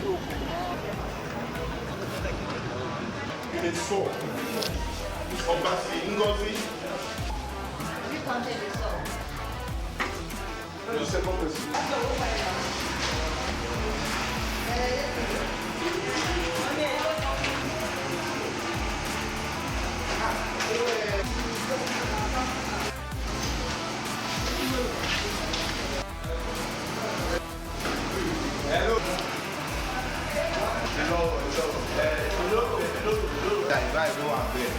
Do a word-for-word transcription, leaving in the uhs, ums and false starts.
Dey sure. Obasi Ngozi. The second person. Hello. Hello, hello. Eh, hello, hello, hello. Guy, guy, go and beg.